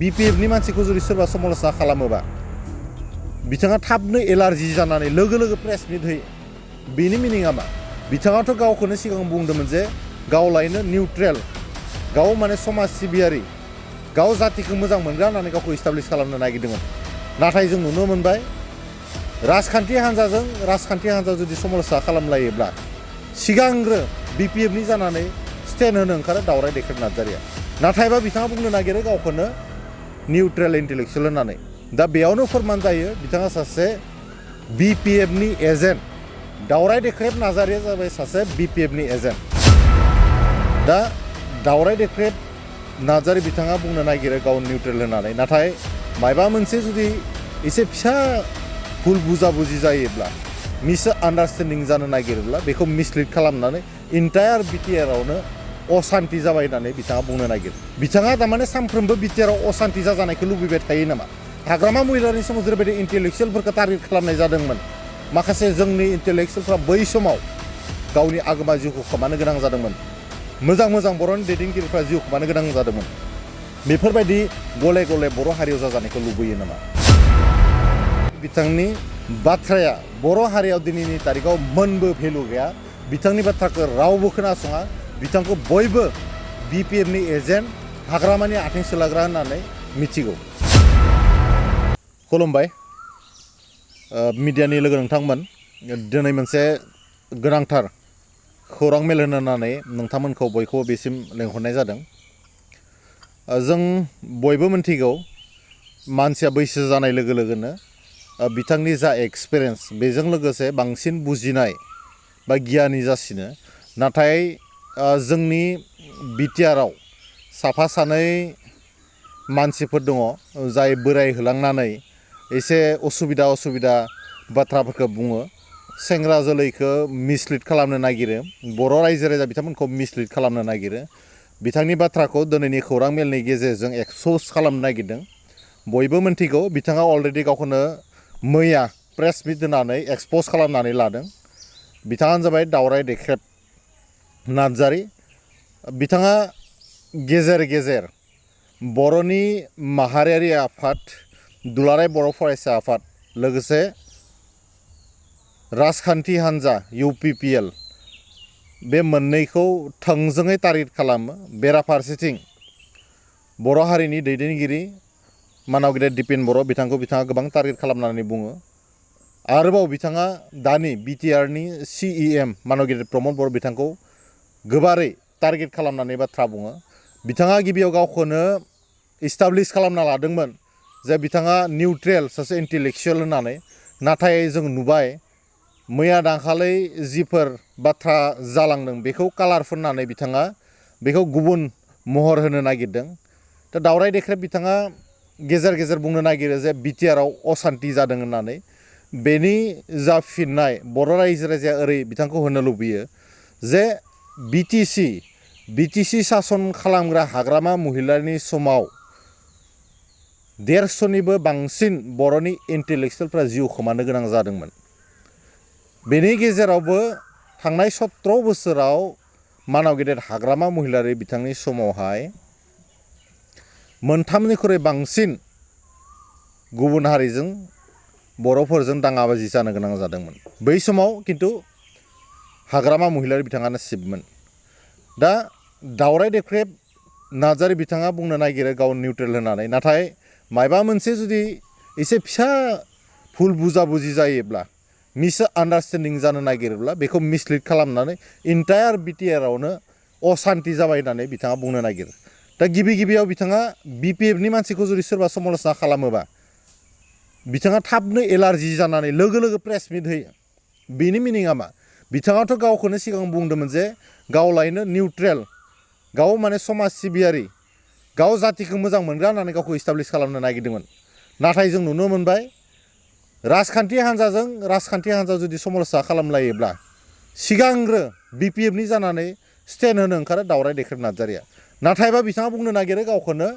BPF नि मानसिखौ जुदि सोरबा समालोचना खालामोबा बिथाङा थाबनो एलार्जि जानानै लोगो लोगो प्रेस मिट होयो बेनि मिनिङा मा बिथाङाथ' गावखौनो सिगां बुंदोंमोन जे गाव लायनो निउट्रेल गाव माने समाज सिबियारि गाव जातिखौ मोजां मोनग्रा होननानै गावखौ इस्टाब्लिश खालामनो नागिरदोंमोन नाथाय जों नुनो मोनबाय राजखान्थि हान्जा जुदि समालोचना खालामलायोब्ला सिगांग्रो BPF नि जानानै स्टेन्ड होनो ओंखारो दावराय देख्रेब नार्जारिया नाथायबा बिथाङा बुंनो नागिरो गावखौनो निउट्रेल इन्टेलेक्चुएल होननानै दा बेयावनो फोरमान जायो बिथाङा सासे BPF नि एजेन्ट दावराय देख्रेब नार्जारिया जाबाय सासे BPF नि एजेन्ट दा दावराय देख्रेब नार्जारि बिथाङा बुंनो नागिरो गाव निउट्रेल होननानै नाथाय मायबा मोनसे जुदि एसे फिसा भुल बुजाबुजि जायोब्ला मिस आन्डारस्टेन्डिं जानो नागिरोब्ला बेखौ मिसलिड खालामनानै इन्टायार बिटिआरआवनो असान्ति जाबाय होननानै बिथाङा बुंनो नागिरो बिथाङा थारमाने सानफ्रोमबो बिटिआरआव असान्ति जाजानायखौ लुबैबाय थायो नामा हाग्रामा महिलानि समाव जेरैबायदि इन्टेलेक्चुएलफोरखौ टार्गेट खालामनाय जादोंमोन माखासे जोंनि इन्टेलेक्चुएलफ्रा बै समाव गावनि आगोमा जिउखौ खोमानो गोनां जादोंमोन मोजां बर'नि दैदेनगिरिफ्रा जिउ खोमानो गोनां जादोंमोन बेफोरबायदि गले गले बर' हारियाव जाजानायखौ लुबैयो नामा बिथांनि बाथ्राया बर' हारियाव दिनैनि तारिखाव मोनबो भेलु गैया बिथांनि बाथ्राखौ रावबो खोनासङा बिथांखौ बयबो BPF नि एजेन्ट हाग्रामानि आथिं सोलाग्रा होननानै मिथिगौ खुलुमबाय मिडियानि लोगो नोंथांमोन दिनै मोनसे गोनांथार खौरां मेल होननानै नोंथांमोनखौ बयखौबो बेसिम लेंहरनाय जादों जों बयबो मिथिगौ मानसिया बैसो जानाय लोगो लोगोनो बिथांनि जा एक्सपिरियेन्स बेजों लोगोसे बांसिन बुजिनाय बा गियानि जासिनो नाथाय जोंनि बिटिआरआव साफा सानै मानसिफोर दङ जाय बोराय होलांनानै एसे असुबिदा बाथ्राफोरखौ बुङो सेंग्रा जोलैखौ मिसलिड खालामनो नागिरो बर' रायजो राजा बिथांमोनखौ मिसलिड खालामनो नागिरो बिथांनि बाथ्राखौ दिनैनि खौरां मेलनि गेजेरजों एक्सप'ज खालामनो नागिरदों बयबो मिथिगौ बिथाङा अलरेडि गावखौनो मैया प्रेस मिट होनानै एक्सप'ज खालामनानै लादों बिथाङानो जाबाय दावराय देख्रेब नार्जारि बिथाङा गेजेर गेजेर बर'नि माहारियारि आफाद दुलाराय बर' फरायसा आफाद लोगोसे राजखान्थि हान्जा UPPL बे मोननैखौ थोंजोङै टार्गेट खालामो बेराफारसेथिं बर' हारिनि दैदेनगिरि मानाव गेदेर दिपेन बर' बिथाङा गोबां टार्गेट खालामनानै बुङो आरोबाव बिथाङा दानि बिटिआरनि CEM मानाव गेदेर प्रमद बर' बिथांखौ गोबारै टार्गेट खालामनानै बाथ्रा बुङो बिथाङा गिबियाव गावखौनो इस्टाब्लिश खालामना लादोंमोन जे बिथाङा निउट्रेल सासे इन्टेलेक्चुएल होननानै नाथाय जों नुबाय मैया दाखालै जिफोर बाथ्रा जालांदों बेखौ कालार फुननानै बिथाङा बेखौ गुबुन महर होनो नागिरदों दा दावराय देख्रेब बिथाङा गेजेर गेजेर बुंनो नागिरो जे बिटिआरआव असान्ति जादों होननानै बेनि जा फिननाय बर' रायजो राजाया ओरै बिथांखौ होनो लुबैयो जे बिटिसि सासन खालामग्रा हाग्रामा महिलानि समाव 150निबो बांसिन बर'नि इन्टेलेक्चुएलफ्रा जिउ खोमानो गोनां जादोंमोन बेनि गेजेरावबो थांनाय 17 बोसोराव मानाव गेदेर हाग्रामा महिलारि बिथांनि समावहाय मोनथामनिख्रुइ बांसिन गुबुन हारिजों बर'फोरजों दाङाबाजि जानो गोनां जादोंमोन बै समाव खिन्थु हाग्रामा महिलारि बिथाङानो सिबमोन दा दावराय देख्रेब नार्जारि बिथाङा बुंनो नागिरो गाव निउट्रेल होननानै नाथाय मायबा मोनसे जुदि एसे फिसा भुल बुजाबुजि जायोब्ला मिस आन्डारस्टेन्डिं जानो नागिरोब्ला बेखौ मिसलिड खालामनानै इन्टायार बिटिआरआवनो असान्ति जाबाय होननानै बिथाङा बुंनो नागिरो दा गिबियाव बिथाङा BPF नि मानसिखौ जुदि सोरबा समालोचना खालामोबा बिथाङा थाबनो एलार्जि जानानै लोगो लोगो प्रेस मिट होयो बेनि मिनिङा मा बिथाङाथ' गावखौनो सिगां बुंदोंमोन जे गाव लायनो निउट्रेल गाव माने समाज सिबियारि गाव जातिखौ मोजां मोनग्रा होननानै गावखौ इस्टाब्लिश खालामनो नागिरदोंमोन नाथाय जों नुनो मोनबाय राजखान्थि हान्जा जुदि समालोचना खालामलायोब्ला सिगांग्रो BPF नि जानानै स्टेन्ड होनो ओंखारो दावराय देख्रेब नार्जारिया नाथायबा बिथाङा बुंनो नागिरो गावखौनो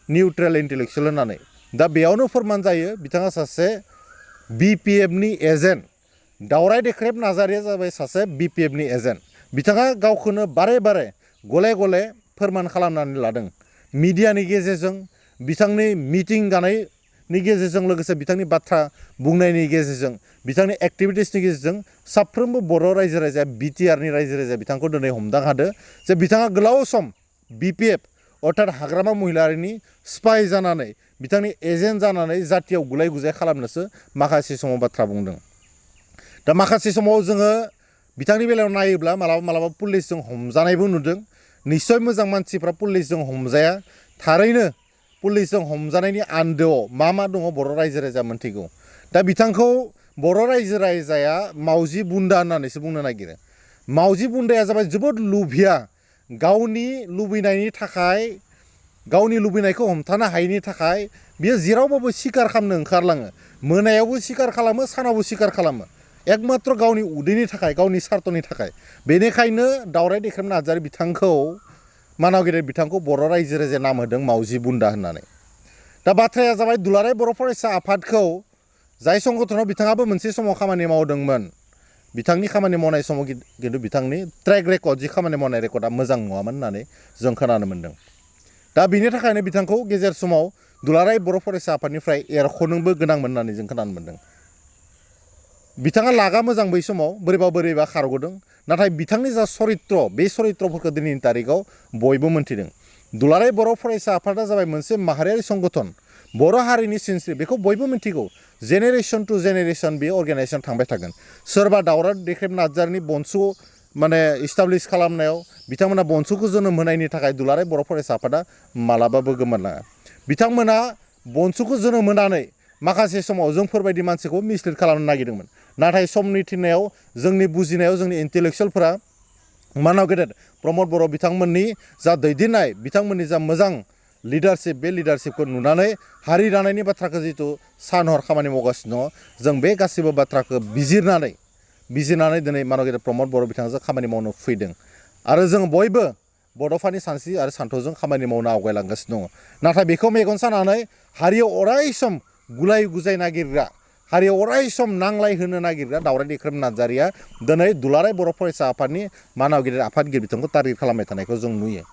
निउट्रेल इन्टेलेक्चुएल होननानै दा बेयावनो फोरमान जायो बिथाङा सासे BPF नि एजेन्ट दावराय देख्रेब नार्जारिया जाबाय सासे BPF नि एजेन्ट बिथाङा गावखौनो बारे गले गले फोरमान खालामनानै लादों मिडियानि गेजेरजों बिथांनि मिटिं जानायनि गेजेरजों लोगोसे बिथांनि बाथ्रा बुंनायनि गेजेरजों बिथांनि एक्टिभिटिसनि गेजेरजों साफ्रोमबो बर' रायजो राजाया बिटिआरनि रायजो राजाया बिथांखौ दिनै हमदां हादों जे बिथाङा गोलाव सम BPF अर्थात हाग्रामा महिलारिनि स्पाइ जानानै बिथांनि एजेन्ट जानानै जातियाव गुलाय गुजाय खालामनोसो माखासे समाव बाथ्रा बुंदों दा माखासे समाव जोङो बिथांनि बेलायाव नायोब्ला मालाबा पुलिसजों हमजानायबो नुदों निश्चय मोजां मानसिफ्रा पुलिसजों हमजाया थारैनो पुलिसजों हमजानायनि आन्दोआव मा दङ बर' रायजो राजाया मोनथिगौ दा बिथांखौ बर' रायजो राजाया मावजि बुन्दा होननानैसो बुंनो नागिरो मावजि बुन्दाया जाबाय जोबोद लुभिया गावनि लुबैनायनि थाखाय गावनि लुबैनायखौ हमथानो हायैनि थाखाय बियो जेरावबाबो सिखार खालामनो ओंखारलाङो मोनायावबो सिखार खालामो सानावबो सिखार खालामो एकमात्र गावनि उदैनि थाखाय गावनि सार्थनि थाखाय बेनिखायनो दावराय दैख्रेम नार्जारी बिथांखौ मानाव गेदेर बिथांखौ बर' रायजो राजाया नाम होदों मावजि बुन्दा होननानै दा बाथ्राया जाबाय दुलाराय बर' फरायसा आफादखौ जाय संगठनाव बिथाङाबो मोनसे समाव खामानि मावदोंमोन बिथांनि खामानि मावनाय समाव खिन्थु बिथांनि ट्रेक रेकर्ड जि खामानि मावनाय रेकर्डआ मोजां नङामोन होननानै जों खोनानो मोन्दों दा बिनि थाखायनो बिथांखौ गेजेर समाव दुलाराय बर' फरायसा आफादनिफ्राय एरख'नोबो गोनांमोन होननानै जों खोनानो मोन्दों बिथाङा लागा मोजां बै समाव बोरैबा खारग'दों नाथाय बिथांनि जा सरित्र बे सरित्रफोरखौ दिनैनि तारिखाव बयबो मोनथिदों दुलाराय बर' फरायसा आफादा जाबाय मोनसे माहारियारि संगठन बर' हारिनि सिनस्रि बेखौ बयबो मिथिगौ जेनेरेसन टु जेनेरेसन बे अर्गेनाइजेसन थांबाय थागोन सोरबा दावराय दैख्रेम नार्जारीनि बंस' माने इस्टाब्लिश खालामनायाव बिथांमोना बंस'खौ जोनोम होनायनि थाखाय दुलाराय बर' फरायसा आफादा मालाबाबो गोमोरलाङा बिथांमोना बंस'खौ जोनोम होनानै माखासे समाव जोंफोरबायदि मानसिखौ मिसलिड खालामनो नागिरदोंमोन नाथाय समनि थिननायाव जोंनि बुजिनायाव जोंनि इन्टेलेक्सुयेलफोरा मानाव गेदेर प्रमद बर' बिथांमोननि जा दैदेननाय बिथांमोननि जा मोजां लिडारशिप बे लिडारशिपखौ नुनानै हारि दानायनि बाथ्राखौ जिथु सान हर खामानि मावगासिनो दङ जों बे गासैबो बाथ्राखौ बिजिरनानै दिनै मानाव गेदेर प्रमद बर' बिथांजों खामानि मावनो फैदों आरो जों बयबो बड'फानि सानस्रि आरो सान्थौजों खामानि मावनो आवगायलांगासिनो दङ नाथाय बेखौ मेगन सानानै हारियाव अराय सम गुलाय गुजाय नागिरग्रा हारियाव अराय सम नांलाय होनो नागिरग्रा दावराय दैख्रेम नार्जारीया दिनै दुलाराय बर' फरायसा आफादनि मानाव गेदेर आफादगिरि बिथांखौ टारगेट खालामबाय थानायखौ जों नुयो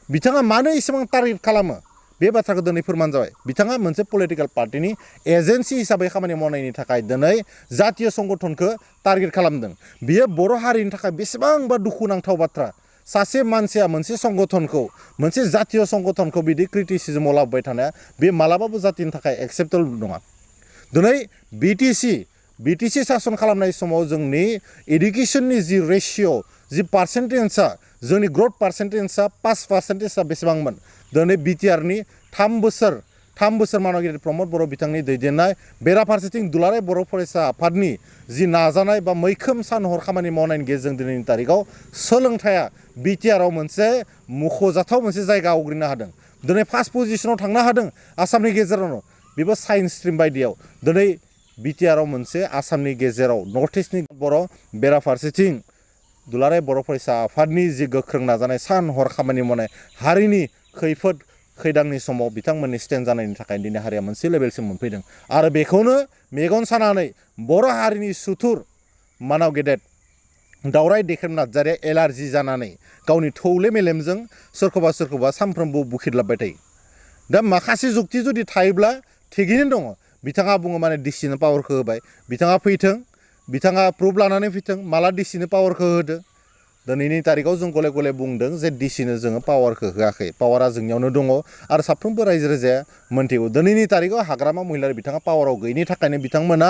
बिथाङा मानो एसेबां टारगेट खालामो बे बाथ्राखौ दिनै फोरमान जाबाय बिथाङा मोनसे पलिटिकेल पार्टिनि एजेन्सि हिसाबै खामानि मावनायनि थाखाय दिनै जातीय संगठनखौ टारगेट खालामदों बियो बर' हारिनि थाखाय बेसेबांबा दुखुनांथाव बाथ्रा सासे मानसिया मोनसे संगठनखौ मोनसे जातीय संगठनखौ बिदि क्रिटिसिजमाव लाबोबाय थानाया बे मालाबाबो जातिनि थाखाय एक्सेप्टेबल नङा दिनै बिटिसि सासन खालामनाय समाव जोंनि एडुकेसननि जि रेशिय' जि पार्सेन्टेजआ जोंनि ग्रथ पार्सेन्टेजआ 5% बेसेबांमोन दिनै बिटिआरनि 3 बोसोर मानाव गेदेर प्रमद बर' बिथांनि दैदेननाय बेराफारसेथिं दुलाराय बर' फरायसा आफादनि जि नाजानाय बा मैखोम सान हर खामानि मावनायनि गेजेरजों दिनैनि तारिखाव सोलोंथाइया बिटिआराव मोनसे मख'जाथाव मोनसे जायगा आवग्रिनो हादों दिनै फार्स्ट पजिशनाव थांनो हादों आसामनि गेजेरावनो बेबो साइन्स स्ट्रिम बायदियाव दिनै बिटिआराव मोनसे आसामनि गेजेराव नर्थ इस्टनि बर' बेराफारसेथिं दुलाराय बर' फरायसा आफादनि जि गोख्रों नाजानाय सान हर खामानि मावनाय हारिनि खैफोद खैदांनि समाव बिथांमोननि स्टेन्ड जानायनि थाखाय दिनै हारिया मोनसे लेभेलसिम मोनफैदों आरो बेखौनो मेगन सानानै बर' हारिनि सुथुर मानाव गेदेर दावराय दैख्रेम नार्जारीया एलार्जि जानानै गावनि थौले मेलेमजों सोरखौबा सानफ्रोमबो बुखिदलाबबाय थायो दा माखासे जुक्ति जुदि थायोब्ला थिगैनो दङ बिथाङा बुङो माने डिसिनो पावारखौ होबाय बिथाङा फैथों बिथाङा प्रुफ लानानै फैथों माला डिसिनो पावारखौ होदो दिनैनि तारिखाव जों गले गले बुंदों जे डिसिनो जोङो पावारखौ होआखै पावारा जोंनियावनो दङ आरो साफ्रोमबो रायजो राजाया मोनथिगौ दिनैनि तारिखाव हाग्रामा महिलारि बिथाङा पावाराव गैयिनि थाखायनो बिथांमोना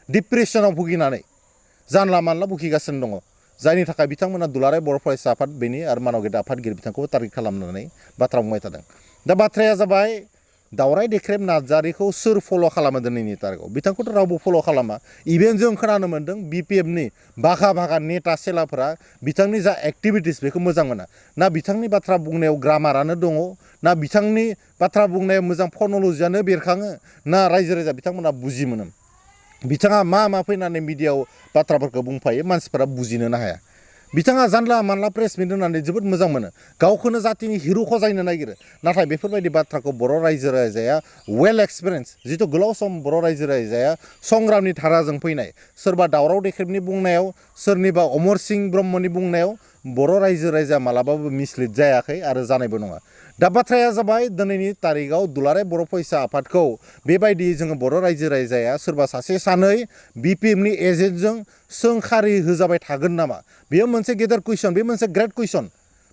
डिप्रेसनाव भुगिनानै जानला मानला भुगिगासिनो दङ जायनि थाखाय बिथांमोना दुलाराय बर' फरायसा आफाद बेनि आरो मानाव गेदेर आफादगिरि बिथांखौ टारगेट खालामनानै बाथ्रा बुंबाय थादों दा बाथ्राया जाबाय दावराय दैख्रेम नार्जारीखौ सोर फल' खालामो दिनैनि तारिखाव बिथांखौथ' रावबो फल' खालामा इभेन जों खोनानो मोन्दों BPFनि बागा नेता सेलाफोरा बिथांनि जा एक्टिभिटिस बेखौ मोजां मोना ना बिथांनि बाथ्रा बुंनायाव ग्रामारानो दङ ना बिथांनि बाथ्रा बुंनायाव मोजां फर्मलजियानो बेरखाङो ना रायजो राजा बिथांमोना बुजि मोनो बिथाङा मा फैनानै मिडियायाव बाथ्राफोरखौ बुंफायो मानसिफोरा बुजिनोनो हाया बिथाङा जानला मानला प्रेस मिट होननानै जोबोद मोजां मोनो गावखौनो जातिनि हिर' खजायनो नागिरो नाथाय बेफोरबायदि बाथ्राखौ बर' रायजो राजाया वेल एक्सपिरियेन्स जिथु गोलाव सम बर' रायजो राजाया संग्रामनि धाराजों फैनाय सोरबा दावराव दैख्रेबनि बुंनायाव सोरनिबा अमर सिंह ब्रह्मनि बुंनायाव बर' रायजो राजाया मालाबाबो मिसलिड जायाखै आरो जानायबो नङा दा बाथ्राया जाबाय दिनैनि तारिखाव दुलाराय बर' फरायसा आफादखौ बेबायदि जोङो बर' रायजो राजाया सोरबा सासे सानै BPFनि एजेन्टजों सोंखारि होजाबाय थागोन नामा बेयो मोनसे गेदेर कुइसन बे मोनसे ग्रेट कुइसन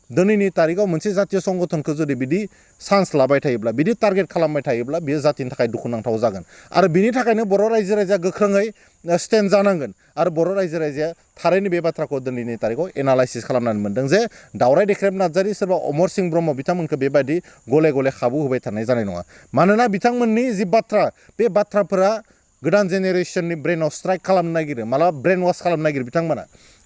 दिनैनि तारिखाव मोनसे जातीय संगठनखौ जुदि बिदि चान्स लाबाय थायोब्ला बिदि टार्गेट खालामबाय थायोब्ला बेयो जातिनि थाखाय दुखुनांथाव जागोन आरो बिनि थाखायनो बर' रायजो राजाया गोख्रोङै स्टेन्ड जानांगोन आरो बर' रायजो राजाया थारैनो बे बाथ्राखौ दिनैनि तारिखाव एनालाइसिस खालामनानै मोनदों जे दावराय देख्रेब नार्जारि सोरबा अमर सिंह ब्रह्म बिथांमोनखौ बेबायदि गले गले खाबु होबाय थानाय जानाय नङा मानोना बिथांमोननि जि बाथ्रा बे बाथ्राफोरा गोदान जेनेरेसननि ब्रेनाव स्ट्राइक खालामनो नागिरो मालाबा ब्रेन वाश खालामनो नागिरो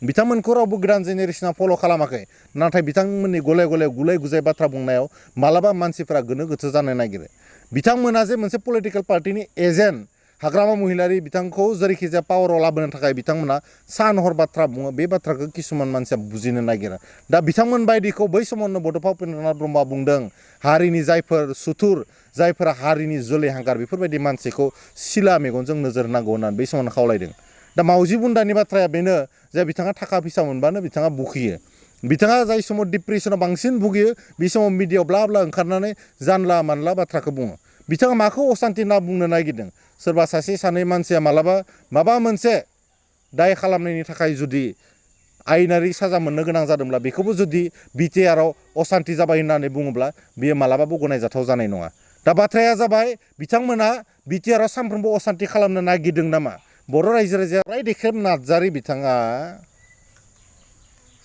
बिथांमोनखौ रावबो गोदान जेनेरेसना फल' खालामाखै नाथाय बिथांमोननि गले गले गुलाय गुजाय बाथ्रा बुंनायाव मालाबा मानसिफोरा गोनो गोथो जानो नागिरो बिथांमोना जे मोनसे पलिटिकेल पार्टिनि एजेन्ट हाग्रामा महिलारि बिथांखौ जेरैखिजाया पावाराव लाबोनो थाखाय बिथांमोना सान हर बाथ्रा बुङो बे बाथ्राखौ किसुमान मानसिया बुजिनो नागिरा दा बिथांमोन बायदिखौ बै समावनो बड'फा उपेन्द्रनाथ ब्रह्मआ बुंदों हारिनि जायफोर सुथुर जायफोरा हारिनि जोलै हांगार बेफोरबायदि मानसिखौ सिला मेगनजों नोजोर होनांगौ होननानै बै समावनो खावलायदों दा मावजि बुन्दानि बाथ्राया बेनो जे बिथाङा थाखा फैसा मोनबानो बिथाङा बुखियो बिथाङा जाय समाव डिप्रेसनाव बांसिन भुगियो बे समाव मिडियायाव ब्ला ब्ला ओंखारनानै जानला मानला बाथ्राखौ बुङो बिथाङा माखौ असान्ति होनना बुंनो नागिरदों सोरबा सासे सानै मानसिया माबा मोनसे दाय खालामनायनि थाखाय जुदि आयेनारि साजा मोननो गोनां जादोंब्ला बेखौबो जुदि बिटिआरआव असान्ति जाबाय होननानै बुङोब्ला बेयो मालाबाबो गनायजाथाव जानाय नङा दा बाथ्राया जाबाय बिथांमोना बिटिआरआव सानफ्रोमबो असान्ति खालामनो नागिरदों नामा बर' रायजो राजाया दावराय देख्रेब नार्जारि बिथाङा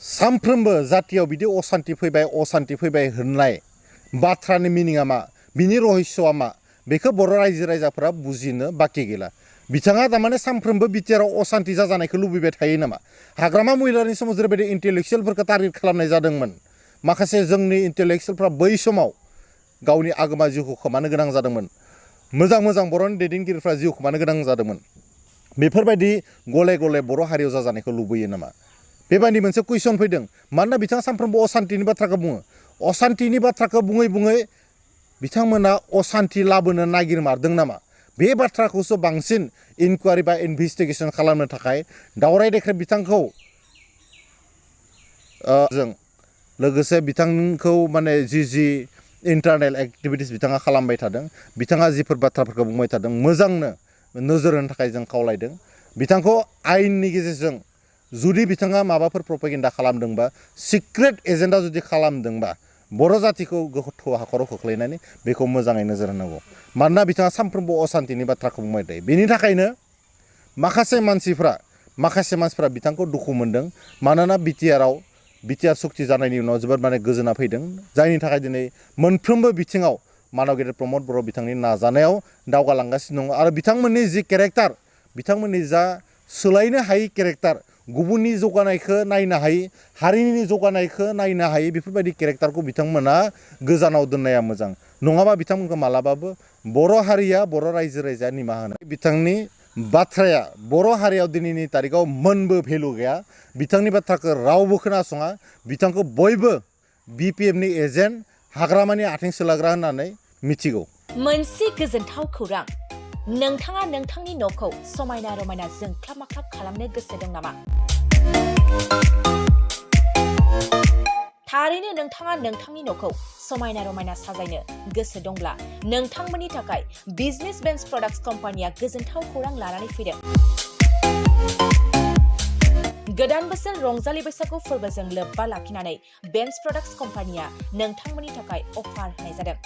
सानफ्रोमबो जातियाव बिदि असान्ति फैबाय होननाय बाथ्रानि मिनिङा मा बिनि रहस्यआ मा बेखौ बर' रायजो राजाफोरा बुजिनो बाखि गैला बिथाङा थारमाने सानफ्रोमबो बिटिआरआव असान्ति जाजानायखौ लुबैबाय थायो नामा हाग्रामा महिलारिनि समाव जेरैबायदि इन्टेलेक्सुयेलफोरखौ टार्गेट खालामनाय जादोंमोन माखासे जोंनि इन्टेलेक्सुयेलफ्रा बै समाव गावनि आगोमा जिउखौ खोमानो गोनां जादोंमोन मोजां बर'नि दैदेनगिरिफ्रा जिउ खोमानो गोनां जादोंमोन बेफोरबायदि गले गले बर' हारियाव जाजानायखौ लुबैयो नामा बेबायदि मोनसे कुइसन फैदों मानोना बिथाङा सानफ्रोमबो असान्तिनि बाथ्राखौ बुङो असान्तिनि बाथ्राखौ बुङै बिथांमोना असान्ति लाबोनो नागिरमारदों नामा बे बाथ्राखौसो बांसिन इनकुवारि बा इनभेस्टिगेसन खालामनो थाखाय दावराय देख्रेब बिथांखौ जों लोगोसे बिथांखौ माने जि इन्टारनेल एक्टिभिटिस बिथाङा खालामबाय थादों बिथाङा जिफोर बाथ्राफोरखौ बुंबाय थादों मोजांनो नोजोर होनो थाखाय जों खावलायदों बिथांखौ आयेननि गेजेरजों जुदि बिथाङा माबाफोर प्रपेगेन्डा खालामदोंबा सिक्रेट एजेन्डा जुदि खालामदोंबा बर' जातिखौ गोथौ हाखराव खोख्लैनानै बेखौ मोजाङै नोजोर होनांगौ मानोना बिथाङा सानफ्रोमबो असान्तिनि बाथ्राखौ बुंबाय थायो बेनि थाखायनो माखासे मानसिफ्रा बिथांखौ दुखु मोनदों मानोना बिटिआर सुक्ति जानायनि उनाव जोबोद माने गोजोना फैदों जायनि थाखाय दिनै मोनफ्रोमबो बिथिङाव मानव गेदेर प्रमद बर' बिथांनि नाजानायाव दावगालांगासिनो दङ आरो बिथांमोननि जि केरेक्टार बिथांमोननि जा सोलायनो हायै केरेक्टार गुबुननि जौगानायखौ नायनो हायै हारिनि जौगानायखौ नायनो हायै बेफोरबायदि केरेक्टारखौ बिथांमोना गोजानाव दोननाया मोजां नङाबा बिथांमोनखौ मालाबाबो बर' हारिया बर' रायजो राजाया निमाहा होनाय बिथांनि बाथ्राया बर' हारियाव दिनैनि तारिखाव मोनबो भेलु गैया बिथांनि बाथ्राखौ रावबो खोनासङा बिथांखौ बयबो BPFनि एजेन्ट हाग्रामानि आथिं सोलाग्रा होननानै मिथिगौ मोनसे गोजोनथाव खौरां नोंथाङा नोंथांनि न'खौ समायना रमायना जोंख्लाब माख्लाब खालामनो गोसो दं नामा थारैनो नोंथाङा नोंथांनि न'खौ समायना रमायना साजायनो गोसो दंब्ला नोंथांमोननि थाखाय बिजनेस बेन्स प्रडाक्ट्स कम्पानिया गोजोनथाव खौरां लानानै फैदों गोदान बोसोर रंजालि बैसागु फोरबोजों लोब्बा लाखिनानै बेन्स प्रडाक्ट्स कम्पानिया नोंथांमोननि थाखाय अफार होनाय जादों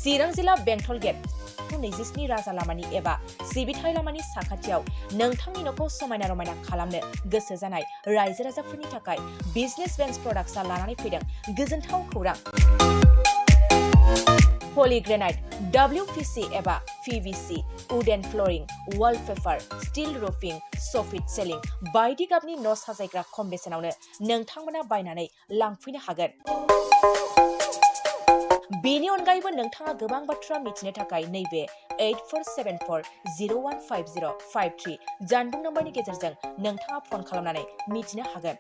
चिरां जिल्ला बेंटल गेट 27 राजा लामानि एबा सिबिथाय लामानि साखाथियाव नोंथांनि न'खौ समायना रमायना खालामनो गोसो जानाय रायजो राजाफोरनि थाखाय बिजनेस बेन्स प्रडाक्ट्सआ लानानै फैदों गोजोनथाव खौरां पलिग्रेनाइट WPC एबा PVC wooden flooring wallpaper steel roofing soffit ceiling बायदि गाबनि न' साजायग्रा खम बेसेनावनो नोंथांमोना बायनानै लांफैनो हागोन बेनि अनगायैबो नोंथाङा गोबां बाथ्रा मिथिनो थाखाय नैबे 8474015053 जानबुं नम्बरनि गेजेरजों नोंथाङा फन खालामनानै मिथिनो हागोन